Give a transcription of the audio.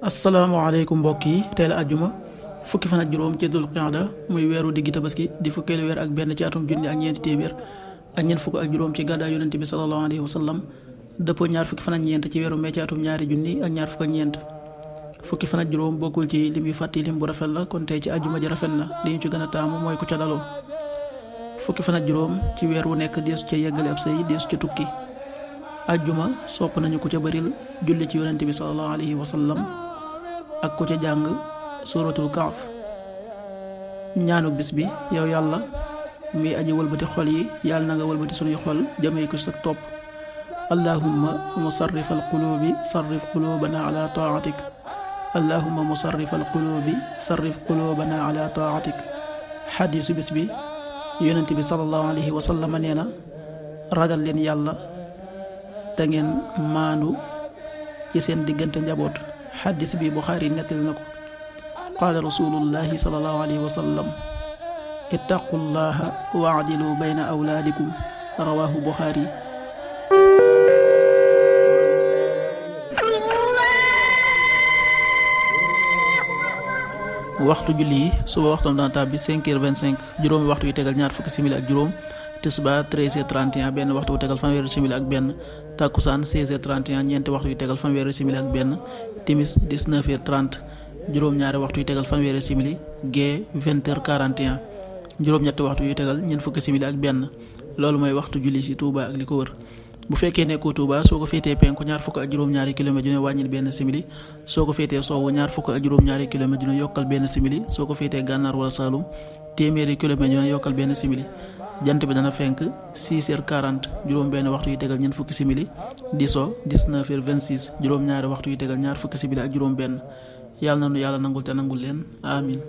asalaamaaleykum mbokk yi tey la àjjuma fukki fan ak juróom ci dul qaada muy weeru diggi tabaski di fukkeelu weer ak benn ci atum junni ak ñeenti téeméer ak ñeent fukk ak juróom ci gàddaa yonent bi sallallahu alayhi wa sallam dëppoo ñaar fukki fan ak ñeent ci weeru mee ci atum ñaari junni ak ñaar fukk ak ñeent fukki fan ak juróom bokkul ci lim yu fàtti lim bu rafet la kon tey ci àjjuma ji rafet na li ñu ci gën a taamu mooy ku ca daloo fukki fan ak juróom ci weer wu nekk deesu ca yeggale ab sëy deesu ca tukki àjjuma sopp nañu ku ca bëril julli ci yonent bi sallallahu alayhi wa sallam ak ku ca jàng suratul kaaf ñaanu bis bi yow yàlla mi aji wëlbati xol yi yàlla na nga wëlbati sunuy xol jëmee ko sa topp allahumma musarrif al qulubi sarrif qulubana ala taatik allahumma musarrif al qulubi sarrif qulubana ala taatik xadiisu bis bi yonent bi sallallahu alayhi wa sallam nee na ragal leen yàlla te ngeen maandu ci seen diggante njaboot xaddis bi Buxaari nettali na ko qaala rasulullahi sallallahu alayhi wa sallam ittaqullaha waadilu bayna awlaadikum rawahu Buxaari. waxtu julli yi suba waxtam dana tàbbi 5h25 juróomi waxtu yu tegal ñaar fukki simili ak juróom tisbaar 13h31 benn waxtu wu tegal fanweeri simili ak benn takkusaan 16h31 ñeenti waxtu yu tegal fanweeri simili ak benn timis 19h30 juróom-ñaari waxtu yu tegal fanweeri simili gee 20h41 juróom-ñetti waxtu yu tegal ñeent fukki simili ak benn loolu mooy waxtu julli ci Touba ak li ko wër. bu fekkee nekkoo Touba soo ko féetee penku ñaar fukk ak juróom-ñaari kilomètre dina wàññil benn simili soo ko féetee sowwu ñaar fukk ak juróom-ñaari kilomètre dina yokkal benn simili soo ko féetee gànnaar wala Saalum téeméeri kilomètre dina yokkal benn simili jant bi dana fenk 6h40 juróom benn waxtu yu tegal ñeent fukki simili di so 19h26 juróom-ñaari waxtu yu tegal ñaar fukki simili ak juróom benn yàlla na nu yàlla nangul te nangul leen amin